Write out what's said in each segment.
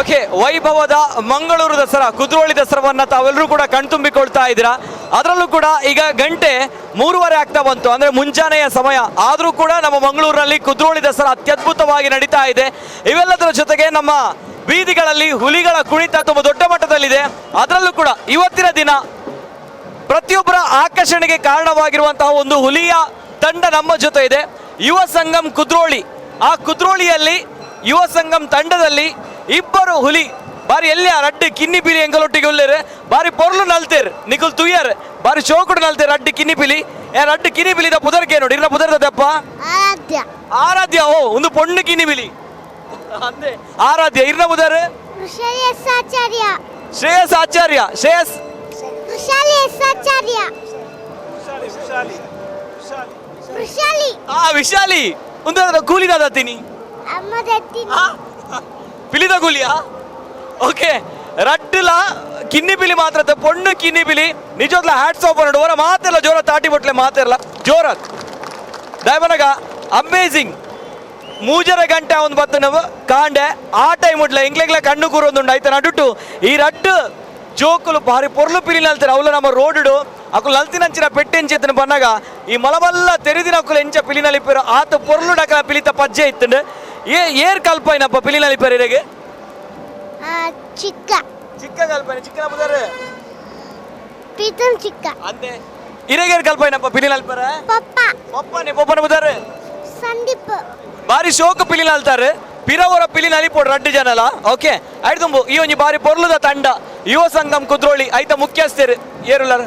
Okay, ವೈಭವದ ಮಂಗಳೂರು ದಸರಾ, ಕುದ್ರೋಳಿ ದಸರಾವನ್ನ ತಾವೆಲ್ಲರೂ ಕೂಡ ಕಣ್ತುಂಬಿಕೊಳ್ತಾ ಇದ್ದೀರಾ. ಅದರಲ್ಲೂ ಕೂಡ ಈಗ ಗಂಟೆ 3:30 ಆಗ್ತಾ ಬಂತು, ಅಂದ್ರೆ ಮುಂಜಾನೆಯ ಸಮಯ. ಆದರೂ ಕೂಡ ನಮ್ಮ ಮಂಗಳೂರಿನಲ್ಲಿ ಕುದ್ರೋಳಿ ದಸರಾ ಅತ್ಯದ್ಭುತವಾಗಿ ನಡೀತಾ ಇದೆ. ಇವೆಲ್ಲದರ ಜೊತೆಗೆ ನಮ್ಮ ಬೀದಿಗಳಲ್ಲಿ ಹುಲಿಗಳ ಕುಣಿತ ತುಂಬ ದೊಡ್ಡ ಮಟ್ಟದಲ್ಲಿದೆ. ಅದರಲ್ಲೂ ಕೂಡ ಇವತ್ತಿನ ದಿನ ಪ್ರತಿಯೊಬ್ಬರ ಆಕರ್ಷಣೆಗೆ ಕಾರಣವಾಗಿರುವಂತಹ ಒಂದು ಹುಲಿಯ ತಂಡ ನಮ್ಮ ಜೊತೆ ಇದೆ. ಯುವ ಸಂಗಮ್ ಕುದ್ರೋಳಿ. ಆ ಕುದ್ರೋಳಿಯಲ್ಲಿ ಯುವ ಸಂಗಮ್ ತಂಡದಲ್ಲಿ ಇಬ್ಬರು ಹುಲಿ ಬಾರಿ ಎಲ್ಲಿ ಆ ರಡ್ಡು ಕಿನ್ನಿ ಪಿಲಿ ಎಂಗಲೊಟ್ಟಿಗೆ ಉಲ್ಲೇರು. ಬಾರಿ ಪೊರ್ಲು ನಲ್ತೇರ್, ನಿಕುಲ್ ತುಯ್ಯರ್, ಬಾರಿ ಶೋಕುಡು ನಲ್ತೇರ್. ರಡ್ಡು ಕಿನ್ನಿ ಪಿಲಿ, ಏ ರಡ್ಡು ಕಿನ್ನಿ ಪಿಲಿದ ಪುದರ್ಕೆ ನೋಡಿ. ಇರ್ನ ಪುದರ್ದಪ್ಪ? ಆರಾಧ್ಯ. ಆರಾಧ್ಯ. ಓ, ಒಂದು ಪೊಣ್ಣು ಕಿನ್ನಿ ಪಿಲಿ ಅಂದೆ. ಆರಾಧ್ಯ. ಇರ್ನ ಪುದರ್? ವೃಷಾಲಿ ಎಸ್ ಆಚಾರ್ಯ. ಶ್ರೇಯಸ್ ಆಚಾರ್ಯ. ಶ್ರೇಯಸ್. ವೃಷಾಲಿ ಎಸ್ ಆಚಾರ್ಯ. ವೃಷಾಲಿ. ಆ ವಿಶಾಲಿ. ಒಂದು ಕೂಲಿದಾದ ತೀನಿ. ಅಮ್ಮ ದತ್ತೀನಿ. ಪಿಲಿದ ಕೂಲಿಯಾ? ಓಕೆ. ರಡ್ಡುಲ ಕಿನ್ನಿ ಪಿಲಿ ಮಾತ್ರ, ಪೊಣ್ಣು ಕಿನ್ನಿ ಪಿಲಿ. ನಿಜವಾಗ್ಲ ಹ್ಯಾಟ್ಸ್ ಆಫ್ ನೋಡು. ಹೊರ ಮಾತೆಲ್ಲ ಜೋರ ತಾಟಿ ಬೊಟ್ಲೆ ಮಾತೆಲ್ಲ ಜೋರ ದಯಮನಗ. ಅಮೇಸಿಂಗ್. 3:30 ಗಂಟೆ ಒಂದು ಬತ್ತು ನಾವು ಕಾಂಡೆ. ಆ ಟೈಮ್ ಉಡ್ಲ ಎಂಗ್ಲೆಗ್ಲ ಕಣ್ಣು ಕೂರೊಂದುಂಡು. ಆಯ್ತು ನಡುಟು ಈ ರಡ್ಡು ಜೋಕುಲು ಬಾರಿ ಪೊರ್ಲು ಪಿಲಿ ನಲ್ತಾರೆ. ಅವಳು ನಮ್ಮ ರೋಡುಡು ಅಕುಲು ನಲ್ತಿನಂಚಿನ ಪೆಟ್ಟೆಂಚಿತ್ತನ ಬನ್ನಾಗ ಈ ಮಲಬಲ್ಲ ತೆರೆದಿನ ಅಕುಲು ಎಂಚ ಪಿಲಿ ನಲಿಪೇರು, ಆತ ಪೊರ್ಲು ಡಕಲ ಪಿಲಿತ ಪಜ್ಜೆ ಇತ್ತಂಡು. ಏ ಏರ್ ಕಲ್ಪೈನಪ್ಪ ಪಿಲಿ ನಲಿಪೇರು ಇರೆಗೆ? ಚಿಕ್ಕ. ಚಿಕ್ಕ ಕಲ್ಪನೆ. ಚಿಕ್ಕನ ಬುದಾರು? ಪ್ರೀತಮ್ ಚಿಕ್ಕ. ಅಂದೆ. ಇರೆಗೇರ್ ಕಲ್ಪೈನಪ್ಪ ಪಿಲಿ ನಲ್ಪೇರ? ಪಪ್ಪ. ಪಪ್ಪನೆ. ಪಪ್ಪನ ಬುದಾರು? ಸಂದೀಪ್. ಬಾರಿ ಶೋಕ ಪಿಲಿ ನಲ್ತಾರೆ. ಪಿರವರ ಪಿಲಿ ನಲಿಪೋಡು ರಡ್ಡು ಜನಲ. ಓಕೆ, ಆಯ್ತು. ಈ ಒಂಜಿ ಬಾರಿ ಪೊರ್ಲುದ ತಂಡ ಯುವ ಸಂಗಮ್ ಕುದ್ರೋಳಿ, ಐತ ಮುಖ್ಯಸ್ಥರು ಏರುಲಾರ?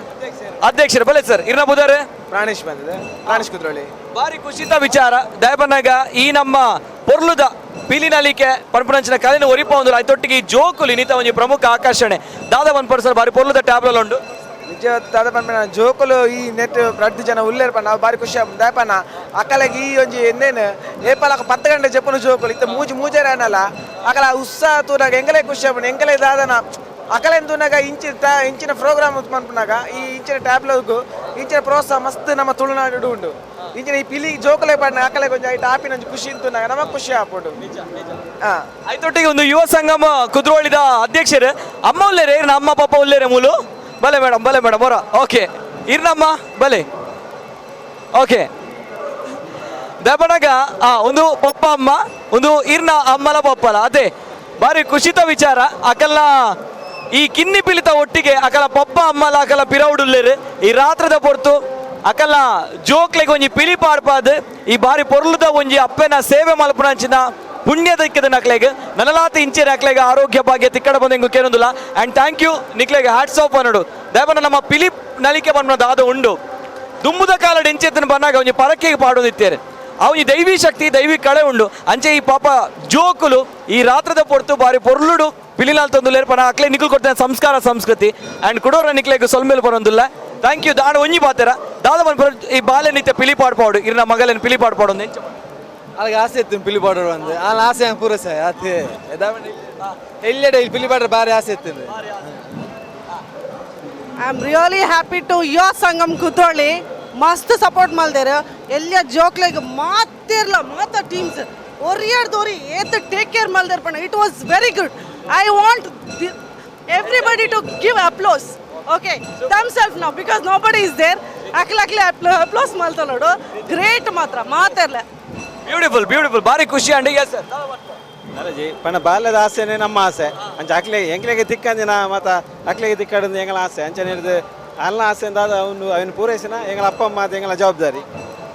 ಅಧ್ಯಕ್ಷರು. ಬಲೆ ಸರ್. ಇರ್ನ ಬುದಾರು? ಪ್ರಾಣೇಶ್ ಬಂದಿದೆ, ಪ್ರಾಣೇಶ್ ಕುದ್ರೋಳಿ. ಬಾರಿ ಖುಷಿತ ವಿಚಾರ. ದಯಬನ್ನಾಗ ಈ ನಮ್ಮ ಪೊರ್ಲುದ ಪಿಲಿ ನಲಿಕೆ ಪನ್ಪುನಂಚಿನ ಕಲೆನ ಒರಿಪ ಒಂದು ಐತೊಟ್ಟಿಗೆ ಈ ಜೋಕುಲು ಇನ್ನಿತ ಒಂಜಿ ಪ್ರಮುಖ ಆಕರ್ಷಣೆ. ದಾದ ಒನ್ ಪರ್ಸನ್ ಬಾರಿ ಪೊರ್ಲುದ ಟ್ಯಾಬ್ಲಲ್ ಉಂಡು. ನಿಜ ದಾದ ಪನ್ಪನ, ಜೋಕುಲು ಈ ನೆಟ್ ರಡ್ಡು ಜನ ಉಲ್ಲೇರ್ಪ, ನಾವು ಬಾರಿ ಖುಷಿ ಆಪುಂಡು. ದಾಯಪನ ಅಕಲೆಗ್ ಈ ಒಂಜಿ ಎಂದೇನು ಏಪಲಕ 10 ಗಂಟೆ ಜೆಪ್ಪುನ ಜೋಕುಲು ಇತ್ತ ಮೂಜಿ ಮೂಜರೆ ಅನ್ನಲ್ಲ. ಅಕಲ ಉತ್ಸಾಹ ತೂನಾಗ ಎಂಗಲೇ ಖುಷಿ ಆಪುಂಡು. ಎಂಗಲೇ ದಾದನ ಅಕಲೆನ್ ತೂನಾಗ ಇಂಚಿನ ಇಂಚಿನ ಪ್ರೋಗ್ರಾಮ್ ಮನ್ಪುನಾಗ ಈ ಇಂಚಿನ ಟ್ಯಾಬ್ಲೋಗು ಇಂಚಿನ ಪ್ರೋತ್ಸಾಹ ಮಸ್ತ್ ನಮ್ಮ ತುಳುನಾಡು ಉಂಡು. ಇಂಚಿನ ಈ ಪಿಲಿ ಜೋಕುಲೆ ಪಾಡಿನ ಅಕಲೆ ಒಂಜಿ ಐಟ್ ಆಪಿನ ಒಂಜಿ ಖುಷಿ ತೂನಾಗ ನಮಗ್ ಖುಷಿ ಆಪುಂಡು. ಐತೊಟ್ಟಿಗೆ ಒಂದು ಯುವ ಸಂಗಮ ಕುದ್ರೋಳಿದ ಅಧ್ಯಕ್ಷರು ಅಮ್ಮ ಉಲ್ಲೇರೆ. ಇರ್ನ ಅಮ್ಮ ಪಾಪ ಉಲ್ಲೇರೆ ಮೂಲು? ಬಲೆ ಮೇಡಮ್, ಬಲೆ ಮೇಡಮ್ ಬರ. ಓಕೆ, ಇರ್ನಮ್ಮ ಬಲೆ. ಓಕೆ, ದಬಣಗ ಆ ಒಂದು ಪಪ್ಪ ಅಮ್ಮ, ಒಂದು ಇರ್ನ ಅಮ್ಮಲ ಪಪ್ಪಲ. ಅದೇ ಬಾರಿ ಖುಷಿತ ವಿಚಾರ. ಅಕಲ್ನ ಈ ಕಿನ್ನಿ ಪಿಲಿತ ಒಟ್ಟಿಗೆ ಅಕಲ ಪಪ್ಪ ಅಮ್ಮಲ ಅಕಲ ಪಿರೌಡುಲ್ಲೇರು. ಈ ರಾತ್ರದ ಪೊರ್ತು ಅಕಲ ಜೋಕ್ಲೆಗ್ ಒಂಜಿ ಪಿಲಿ ಪಾಡ್ಪಾದ್ ಈ ಬಾರಿ ಪೊರ್ಲುದ ಒಂಜಿ ಅಪ್ಪೆನ ಸೇವೆ ಮಲ್ಪುನಂಚಿನ ಪುಣ್ಯ ದಕ್ಕಿದ ನಕ್ಲೆಗ್. ನನಲಾತ ಇಂಚೇರಿ ಅಕ್ಲೆಗ್ ಆರೋಗ್ಯ ಭಾಗ್ಯ ತಿಕ್ಕಡ ಬಂದ ಎಂಗು ಕೇನೊಂದುಲ್ಲ. ಅಂಡ್ thank you, ನಿಕ್ಲೆಗ್ ಹ್ಯಾಟ್ಸ್ ಆಫ್ ಅನ್ನೋಡು. ದಯವನ್ನ ನಮ್ಮ ಪಿಲಿ ನಲಿಕೆ ಬಂದ ದಾದ ಉಂಡು. ದುಂಬುದ ಕಾಲಡ್ ಎಂಚೆತ್ತನ ಬನ್ನಾಗ ಒಂಜಿ ಪರಕೆಗೆ ಪಾಡೋದಿತ್ತೇನೆ. ಅವನಿ ದೈವಿ ಶಕ್ತಿ, ದೈವಿ ಕಳೆ ಉಂಡು. ಅಂಚೆ ಈ ಪಾಪ ಜೋಕುಲು ಈ ರಾತ್ರದ ಪೊರ್ತು ಬಾರಿ ಪೊರ್ಲುಡು ಪಿಲಿನಾಲ್ ತಂದುಲ್ಲೇರ್ ಪನ ಅಕ್ಲೆ ನಿಕುಲ್ ಕೊಡ್ತೇನೆ ಸಂಸ್ಕಾರ ಸಂಸ್ಕೃತಿ. ಅಂಡ್ ಕುಡೋರ ನಿಕ್ಲೆಗ್ ಸೊಲ್ಮೇಲ್ ಬರೋಂದುಲ್ಲ. Thank you. ದಾಡ ಒಂಜಿ ಪಾತೆರ ದಾದ ಪನ್ಪುರ ಈ ಬಾಲೆ ನಿತ್ಯ ಪಿಲಿ ಪಾಡ್ಪಾಡು, ಇರ್ನ ಮಗಲೇನು ಪಿಲಿ ಪಾಡ್ಪಾಡು ಎಂಚ? ಅಲ್ಲಿಗೆ ಆಸೆ ಇತ್ತು ಪಿಲಿ ಪಾಡೋರು ಅಂದು. ಆ ಆಸೆ ಪೂರೈಸ ಅದೇ. ಎಲ್ಲೆಡೆ ಇಲ್ಲಿ ಪಿಲಿ ಪಾಡ್ರೆ ಬಾರಿ ಆಸೆ ಇತ್ತು. I am really happy to Yuva Sangam Kudroli. ಮಸ್ತ್ ಸಪೋರ್ಟ್ ಮಲ್ದೇರು. ಎಲ್ಲ ಜೋಕ್ಲೆಗ್ ಮಾತಿರ್ಲ ಮಾತ ಟೀಮ್ಸ್ ಒರಿಯರ್ದೋರಿ ಏತ್ ಟೇಕ್ ಕೇರ್ ಮಲ್ದೇರ್ ಪಂಡ it was very good. I want everybody to give applause, okay, themself ನಾವು, because nobody is there. ಅಕ್ಲ ಅಕ್ಲೆ ಅಪ್ಲೋಸ್ ಮಲ್ತ ನೋಡು. ಗ್ರೇಟ್ ಮಾತ್ರ ಮಾತಿರ್ಲ. Beautiful, beautiful. ಬಾರಿ ಖುಷಿ. ಅಂಡ್ ಎಸ್ ಸರ್. ಅಲ್ಲಜಿ ಪಂಡ ಬಾಲ್ಯದ ಆಸೆನೇ ನಮ್ಮ ಆಸೆ. ಅಂಚ ಅಕ್ಲೆ ಎಂಕ್ಲೆಗೆ ತಿಕ್ಕಂದಿನ ಮತ್ತ ಅಕ್ಲೆಗೆ ತಿಕ್ಕಡಂದು ಎಂಗಳ ಆಸೆ. ಅಂಚನೆ ಹಿಡ್ದು ಅಲ್ಲ ಆಸೆ ಅಂದಾದ ಅವನು ಅವನು ಪೂರೈಸಿನ ಎಂಗಳ ಅಪ್ಪ ಅಮ್ಮ, ಅದು ಎಂಗಳ ಜವಾಬ್ದಾರಿ.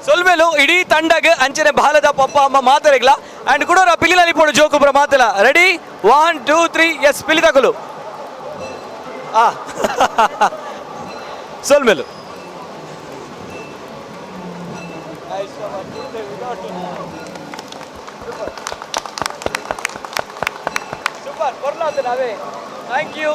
ಸೊಲ್ಮೇಲು ಇಡೀ ತಂಡಗ್, ಅಂಚನೆ ಬಾಲದ ಪಪ್ಪ ಅಮ್ಮ ಮಾತರೆಗ್ಲ. ಅಂಡ್ ಕುಡೋರ ಪಿಲಿನಲ್ಲಿ ಪೋಡು ಜೋಕುಬ್ರ ಮಾತೆಲ್ಲ. ರೆಡಿ, 1 2 3, ಎಸ್, ಪಿಲಿ ತಕಲು. ಆ ಸೊಲ್ಮೇಲು. Super, thank you.